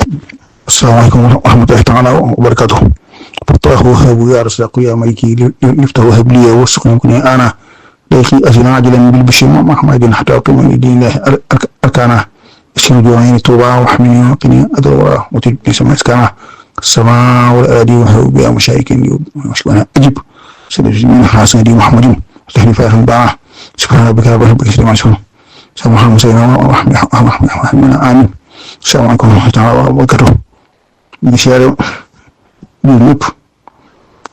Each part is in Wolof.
Assalamualaikum warahmatullahi taala wabarakatuh. Fatah wahabu ya rasulaqu ya maliki liftah wahab li wasqni kuni ana dayki azina ajalan bil bishri muhammadin hatta qima dinillah arkana ismu juwani tuba wa hamini qini adwa wa tibni samaskana السماء والأرض وهو بها مشايكين وشكونا أجب سيدنا حسن دي محمد تهني فاهم باع سبحان ربك رب العزة عما يصفون سبحان الله سيدنا ورحمة آمين السلام عليكم ورحمة الله وبركاته بشير بيوب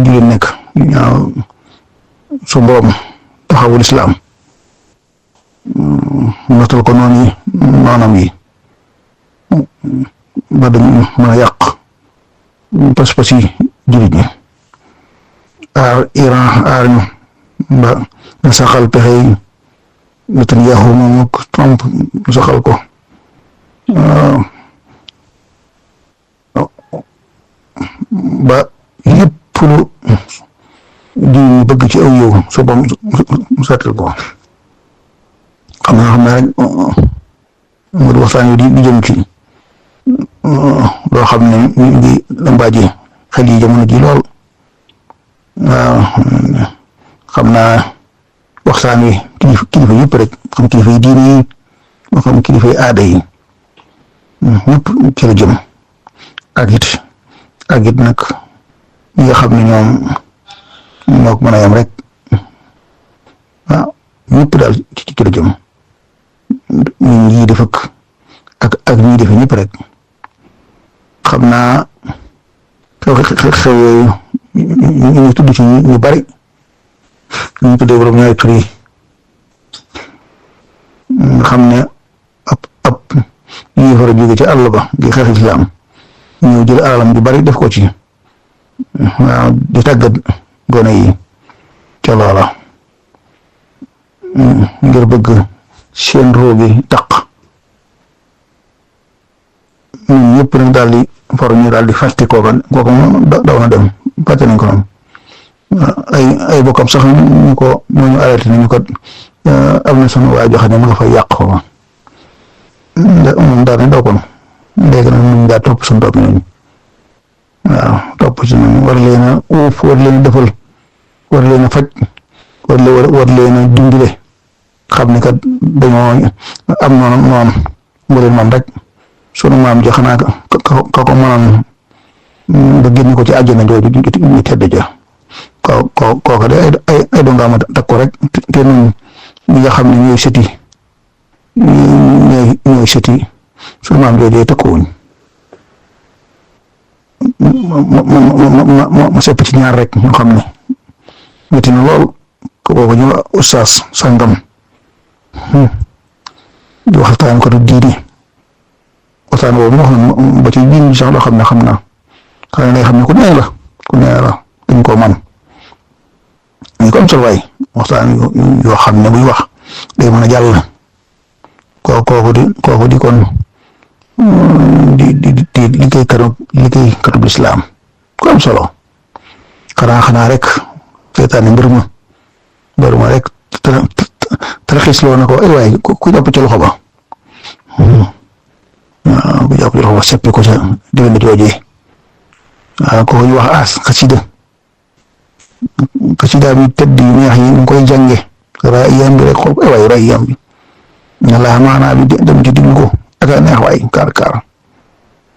ودي النك صبام تحول الإسلام نطلق قانوني نانمي بدل ما يق pas-pasi jullit ñi aar Iran aar ñu ba na saxal pexe Netanyahu moom ak Trump saxal ko ba lépp lu di bëgg ci aw yow so ba mu sattal ko xam naa rek mu waxtaan di jëm ci loo xam ne ñu ngi lambaaje xel yi jamono ji lool waaw xam naa waxtaan wi kilifa yëpp rek xam kilifa yi diine yi moo xam kilifa yi aada yi ñëpp ci la jëm ak it nag ñi nga xam ne ñoom moo ko mën a yem rek waaw ñëpp daal ci la jëm ñun ñii def ak ñii def ñëpp rek. xam naa xew yooyu ñu tudd ci ñu bari ñu tuddee borom ñaari tur yi nga xam ne ab yi fa jóge ci àll ba di xeex islam ñëw jël alalam ju bari def ko ci waaw di tàggat gone yi ca loola ngir bëgg seen roogi taq ñun ñëpp nag daal di for ñu daal di fàtte kooku moom daw na dem fàtte nañ ko noonu ay bokkam sax ñu arrêté nañu ko am na sunu waay joxe ne ma nga fay yàq ko moom daal di daw kon léegi nag ñun daal topp suñu topp ñooñu waaw topp ci ñoom war leen a uuf war leen a defal war leen a faj war leen a dimbale xam ne kat dañoo am noonu mu leen man rek. sunu maam ja xanaa ka ko mënoon ba génne ko ci àjjana jooju ñu tedd ja kooka de ay dongaama takku rek te ñun ñi nga xam ne ñooy sëti sunu maam jooju takkuwuñ ma sepp ci ñaar rek ñoo xam ne métti na lool kooku ñu ustaas sangam di waxtaan ko du diini waxtaan boobu wax na ba ci biir sax loo xam ne xam naa xanaa ngay xam ne ku nee la dañ koo man ñu ko am solo waay waxtaan yoo xam ne buy wax day mën a jàll kooku di kon di liggéeykatu lislaam ku am solo xanaa rek seetaane mbir ma rek tarxiis loo na ko ay waay ku jàpp ci loxo ba waaw ku jàpp ci loxo ba seppi ko ca diggante joojee waaw kooku ñu wax aas xasida bi tëdd yu neex yi nga koy jànge raayam bi rek xool ko ay waay raayam bi nga laa maanaa bi dem ci diglu ko ak a neex waay kaar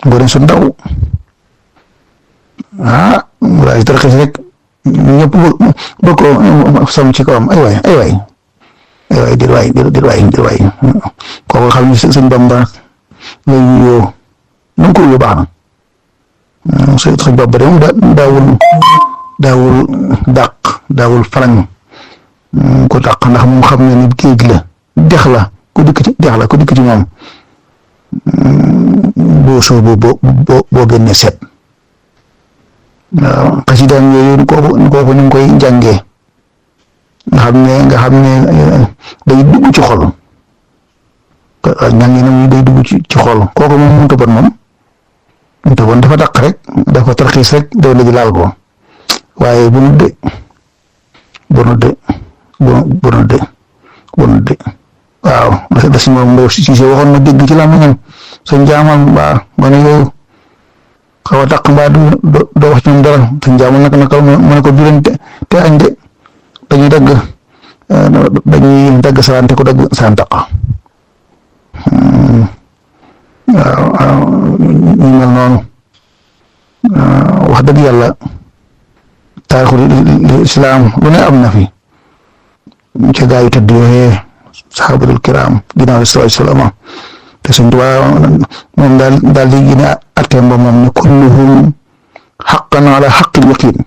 ngone su ndaw walaay tarxiis rek ñëpp bokk sam ci kawam ay waay dir waay kooku xam ne sëñ Bamba lay wuyoo na nga ko wuyoo baax na sëñ Bamba de moom daawul dàq daawul farañ ko dàq ndax moom xam ne ni géej la dex la ku dikk ci moom boo soobu boo génnee seet waaw xasidaam yooyu kooku ñu ngi koy jàngee nga xam ne day dugg ci xol ñangi na day dugg ci xol kooku moom mënut a bon dafa dàq rek dafa tarxiis rek daw la ji laal ko waaye bonut de waaw da si moom Mbow si waxoon na dégg ci làmmiñam sa njaamal mbaa ba ne yow xaw a taq mbaa doo wax ci ñoom dara te njaamu naka mu ne ko du leen te añ de dañuy dagg saan te ko dagg saan taq waaw ñu mel noonu wax dëgg yàlla taarixul islaam lu ne am na fi ca gaa yu tëdd yooyee saxaabatul kiraam ginnaaw sallallahu alayhi wa sallam te Sëñ Tuubaa moom daal di gën a atteem ba moom ne kulluhum xaqan ala xaqil yaqin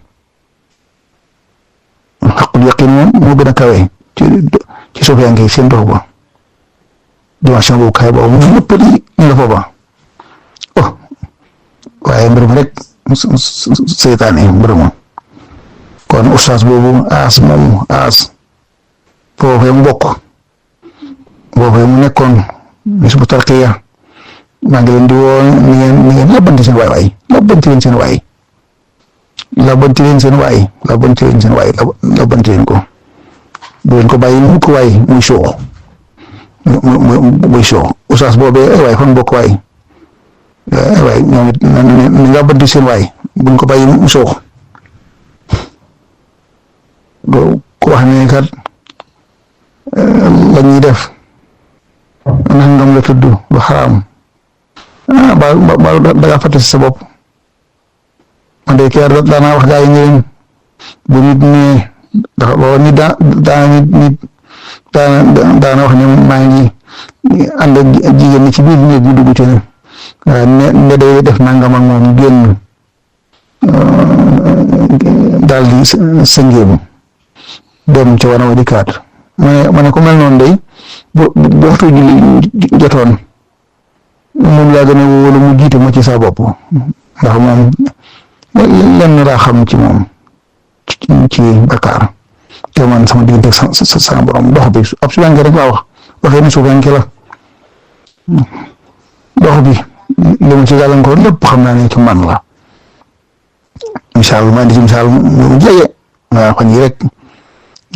xaqul yaqin moom moo gën a kawe ci sofiyanke yi seen dox ba dimension boobu kawe boobu moom ñëpp di ñu nga foofa waaye mbir mi rek seytaane mbir ma kon ustaas boobu aas foofee mu bokk foofee mu nekkoon Hizbut Tarqiyyah maa ngi leen di woo ni ngeen labbanti seen waay labbanti leen ko bu leen ko bàyyi mu ko waay muy soox muy soox ustaas boobee ay waay fan bokk waay waaye ñoom it ni nga bëgg seen waay buñ ko bàyyi mu soox ko wax ne kat la ñuy def nangam la tudd lu xaraam ba da nga fàtte si sa bopp man de kii daanaa wax gaa yi ñu leen bu nit ne dafa booba nit daana wax ne maa ngi ànd ak jigéen ñi ci biir néeg mu dugg ci ne day def nangam ak moom génn daal di sëngeem dem ca wana wa dikkaat ma ne ko mel noonu day bu waxtu julli jotoon moom laa gën a wóolu mu jiite ma ci sa bopp ndax moom lenn laa xam ci moom ci bakkaar te man sama diggante sa borom dox bi ab suufanke rek laa wax waxee ni suufanke la dox bi li ma ci gàllankoor lépp xam naa ne ci man la misaal ma indi ci misaal mu jege waaw fan yi rek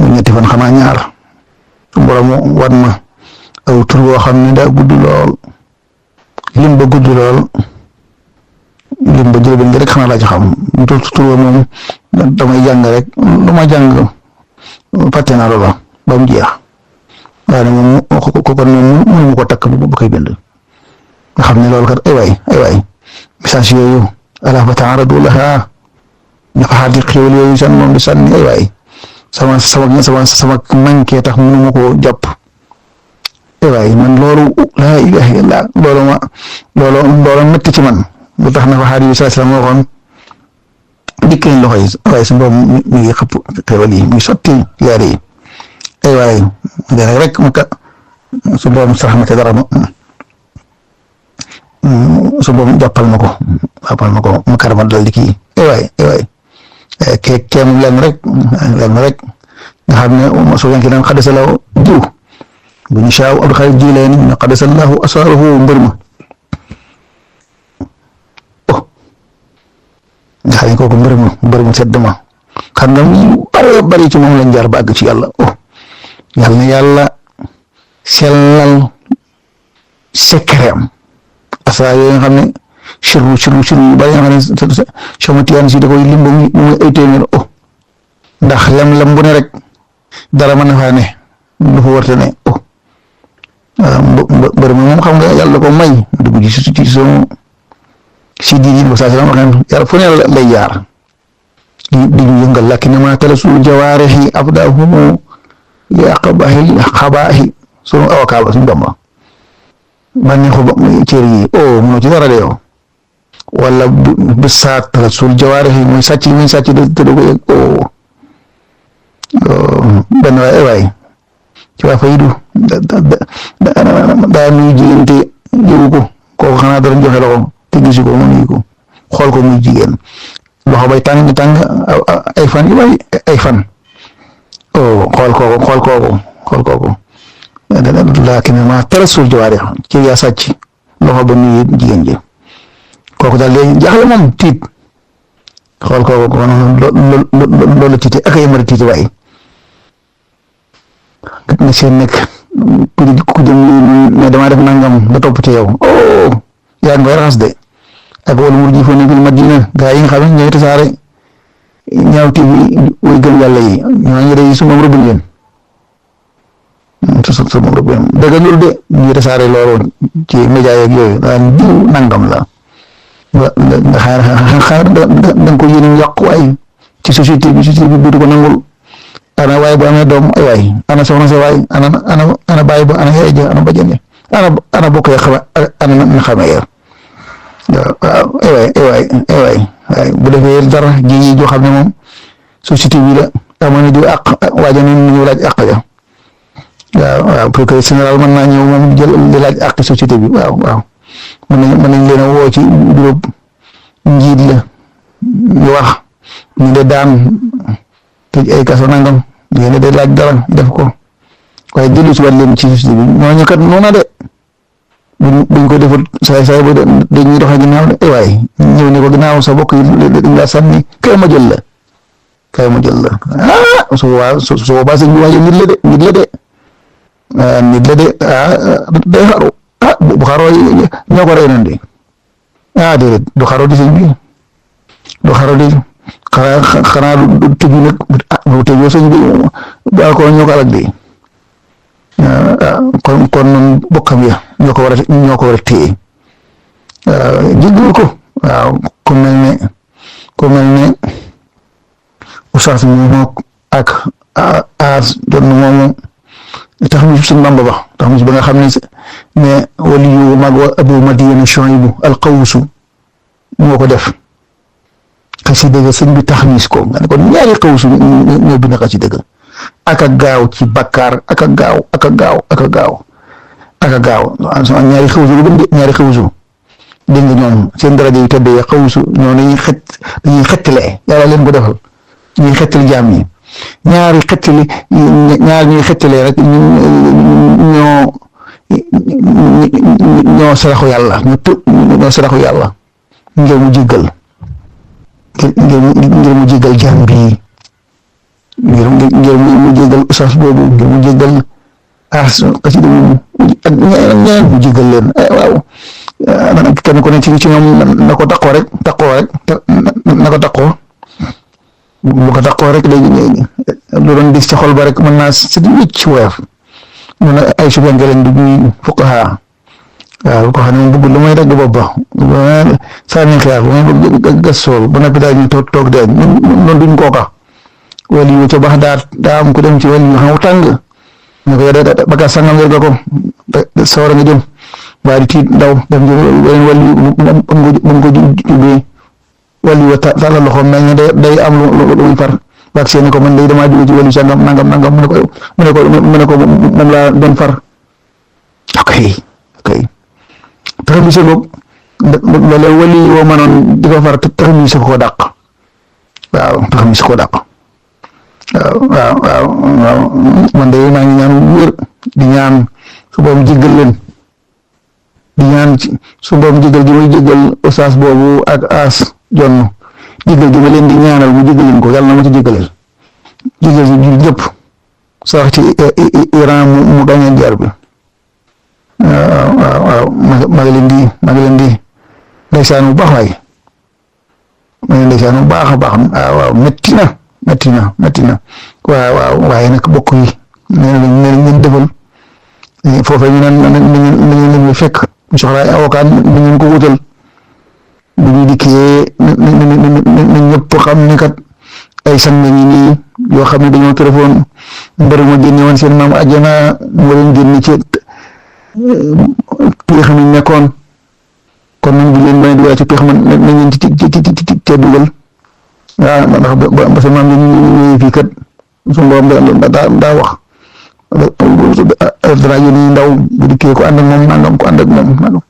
ñetti fan xanaa ñaar su borom wan ma aw tur boo xam ne daa gudd lool lim ba gudd lool lim ba jël nga rek xanaa laa ci xam tur ba moom damay jàng rek lu ma jàng fàtte naa loola ba mu jeex waaye nag moom ko kon moom mënu mu ko takk ba koy bind nga xam ne loolu kat ay waay message yooyu ala fa taaradu laha ñu ko xaati xéwal yooyu san moom di sànni ay waay sama manqué tax mënu ma koo jàpp ay waay man loolu laa ilaha illa loolu métti ci man bu tax na fa xaadi bi sallallahu alayhi wasallam waxoon dikk leen loxo yi waaye su boobu mi ngi xëpp xéwal yi muy sotti leer yi ay waay dana rek ma ka su boobu sax ma ca dara su boobu jàppal ma ko mu karama dal di kii ay waay keem lenn rek nga xam ne su fekkee naan xadasa la jiw bu ñu saaw Abdul Xaadir Jilaani ne xadasa Allahu asraarahu mbër ma nga xam ne kooku mbër ma sedd ma xam nga ñu bari ci moom lañ jaar ba àgg ci yàlla yàlla na yàlla sellal sekkereem asraar yooyu nga xam ne sirru yu bari nga xam ne sama tiyaan si da koy lim ba muy ay téeméer ndax lem bu ne rek dara mën na faa ne lu fa warte ne mbër mi moom xam nga yàlla ko may dugg ci sama si diini ba saa si wax ne yàlla fu ne lay jaar di ñu yëngal lakinnamaa talasul jawaarihi abdaahumu li aqbahi xabaahi sunu avocat ba suñu Bamba bànneexu ba cër yi mënoo ci dara de yow wala bi saat talasul jawaarihi mooy sàcc yi muy sàcc te du ko yëg benn waay ci waa faydu daa nuyu jigéen te yëgu ko kooku xanaa dara joxe loxo te gisu ko mu nuyu ko xool ko muy jigéen loxo bay tàng ay fan yu bari ay fan xool kooku lakinnamaa talasul jawaarih ci yaa sàcc loxo ba nuyu jigéen ji kooku daal léegi jaaxle moom tiit xool kooku kon loolu tiite ak ay mari tiite waay nga seen nekk ku jëm ne damaa def nangam nga topp ci yow yaa ngi koy raxas de ak wala murjifuuna fil madina gaa yi nga xam ne ñooy tasaare ñaawteef yi way gëm yàlla yi ñooñu day su moom rëbb leen su moom rëbb leen dëgg loolu de ñuy tasaare loolu ci média yeeg yooyu daan diw nangam la nga xaar da nga ko yéene yàqu waay ci société bi du ko nangul ana waay bu amee doom ay waay ana soxna sa waay ana baay ba ana yaay ja ana bajjan ana bokk ya xama ana na xamee ya waaw ay waay bu defee dara ji joo xam ne moom société bi la amoon na di àq waaja ne ñu laaj àq ja waaw procureur général mën naa ñëw moom jël di laaj àq société bi waaw mën nañ leen a woo ci bureau njiit la ñu wax ñu de daan tëj ay kaso nangam yéen de laaj dara def ko waaye dellu si waat leen ci société bi ñooñu kat noona de buñ ko defut saay ba dañuy doxee ginnaaw de waaye ñëw ne ko ginnaaw sa bokk yi dañ laa sànni kay ma jël la su boobaa sëñ bi waaye nit la de day xaru bu xaroo ñoo ko rey nañ de déedéet du xaroo di sëñ bi du xaroo di xanaa du tëju nag bu tëjoo sëñ bi ba ko ñoo ko alag de kon noonu bokkam ya ñoo ko war a téye jéggal ko waaw ku mel ne oustaz moo ak aas doon moomu tax mi suñ Bamba ba tax mi ba nga xam ne waliyu mag wa Abu Madiyana Shuaybu al-Qawsu moo ko def xasida ga sëñ bi taxmis ko nga ne ko ñaari Qawsu ñoo bind xasida ga aka gaaw ci bakkaar aka gaaw ñaari Qawsu lu gën ñaari Qawsu dégg nga ñoom seen daraja yu tedd ya Qawsu ñoo dañuy xettale yàlla leen ko defal ñuy xettali jaam yi ñaari xettali ñaar ñuy xettalee rek ñoo saraxu yàlla ñoo saraxu yàlla ngir mu jéggal jaam bii ngir mu jéggal usas boobu ngir mu jéggal as xasida boobu ak ñeneen mu jéggal leen waaw kenn ku ne ci ñoom na ko taqoo rek na ko taqoo bu ko taqoo rek léegi lu doon dis ci xol ba rek mën naa si wécc woyof mun na ay subanke leen du ñuy fuqaha waaw ko xam ne moom bëgg lu may dagg bopp ba sànni xiyaar bu may bëgg gas sool ba noppi daal ñu toog de noonu duñ kooka wali yu ca baax daa am ku dem ci wali yu xam tàng ñu ko yore baka sangam yor nga ko sawara nga jëm waaye di tiit daw dem ci weneen wali mën ko jubee wali yu tàllal loxoom mel ne day am lu muy far baag seeni ko man day damaa jóge ci wali sangam nangam mu ne ko moom laa doon far ok tax mi sa bopp loolu wali woo mënoon di ko far tax mi sa koo dàq waaw man de maa ngi ñaan wér di ñaan su boobu jéggal leen di ñaan su boobu jéggal gi may jéggal oustaz boobu ak as jonn jéggal gi ma leen di ñaanal mu jéggal leen ko yàlla na ma ci jéggaleel jéggal si jul ñëpp sax ci Iran mu gañe jaar bi waaw maa ngi leen di ndeysaan bu baax waay maa ngi ndeysaan bu baax a baax waaw metti na waaw waaye nag bokk yi nee nañ ngeen defal foofee ñu naan nañ leen fekk mu soxla ay avocat nañ leen ko wutal bu ñu dikkee nañ ñëpp xam ni kat ay sang ñi nii yoo xam ne dañoo téléphone mbër ma génne woon seen maam àjjana moo leen génne ci péex mi nekkoon kon nañ di leen bañ a dugal ci péex man nañ leen ci dugal waaw ndax ba sa maam ñu fii kat suñu borom daa wax dara yónni ndaw bu dikkee ko ànd ak moom nangam ko ànd ak moom nangam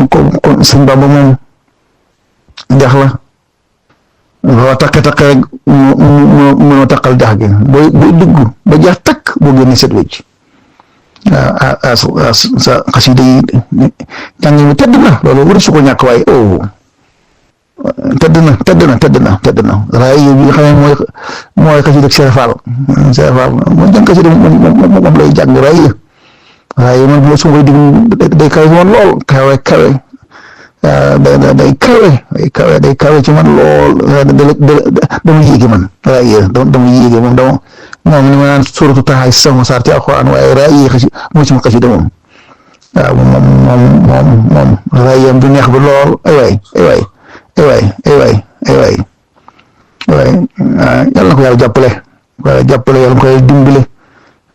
kon sëñ Bamba moom jax la dafa taqe rek mënoo taqal jax gi booy dugg ba jax takk boo génne set wecc waaw sa xasida yi jàng mi tedd na loolu war su ko ñàkk waaye tedd na raay yi nga xam ne mooy xasida Cheikh Fall mooy jàng xasida moom lay jàng raay man bu su koy dig day kawe woon lool kawe day kawe ci man lool dama yéege man raaya dama yéege moom ni ma naan suratu taxaay sama saar ci alxuraan waaye raaya xasi moo ci ma xasida moom waaw moom raayam bi neex bi lool ay waay yàlla na ko yàlla jàppale yàlla na ko yàlla dimbale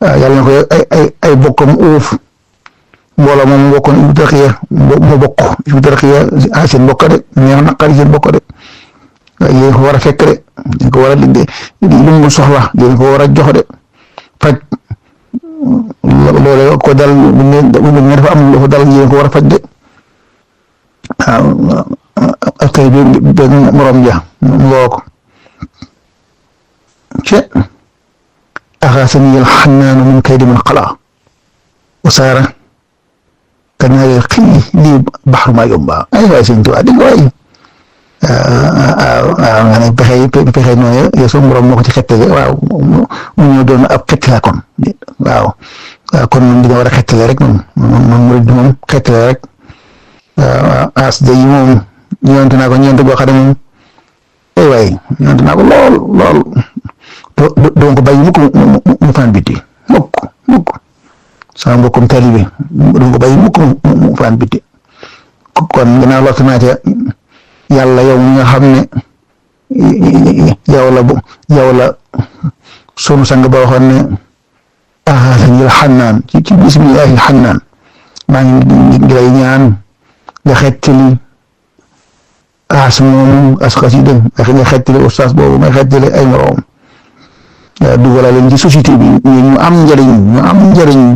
yàlla na ko ay bokkam uuf mbooloo moom bokkoon Hizbut Tarqiyyah mu bokk Hizbut Tarqiyyah seen bokk de neex naqari seen bokk de yéen ko war a fekk de yéen ko war a liggéey lu mu soxla yéen ko war a jox de faj loolu ko dal bu ne dafa am lu ko dal yéen ko war a faj de waaw askay bi morom ja ngoo ko ce axaasani alxannaanu min kaydi man xalaa wasaara kanaa xii lii baxru maa yomba ay waay sëñ Tuubaa dégg waay waaw nga ne pexe noonu yow sa morom moo ko ci xettale waaw mu ñëw doon ab xettala kon waaw kon moom dina war a xettale rek moom xettale rek waaw as de yi moom ñëwante naa ko ñeent boo xam ne moom ay waay ñëwante naa ko lool doon ko bàyyi mukk mu fan biti mukk sama mbokkum taalibe doon ko bàyyi mukk mu fan biti kon gannaaw lott naa ca yàlla yow mi nga xam ne yow la sunu sang ba waxoon ne axaasani xannaan ci bismillahi xannaan maa ngi lay ñaan nga xettali as moomu as xasida nga xettali ustaas boobu nga xettali ay moroom dugalal leen ci société bi ñu am njëriñ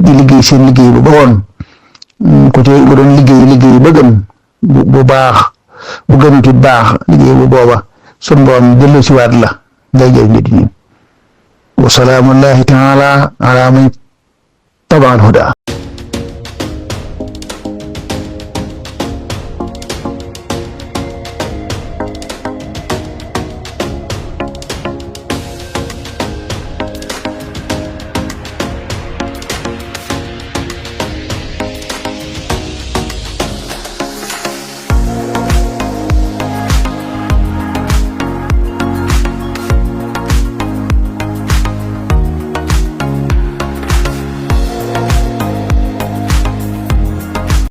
di liggéey seen liggéey bu bëggoon ku ci bu doon liggéey ba gën bu baax bu gënut baax liggéey bu booba sun borom dellu si waat la ngay jëriñ nit ñi wa salaamullahi taala ala man tabaa al huda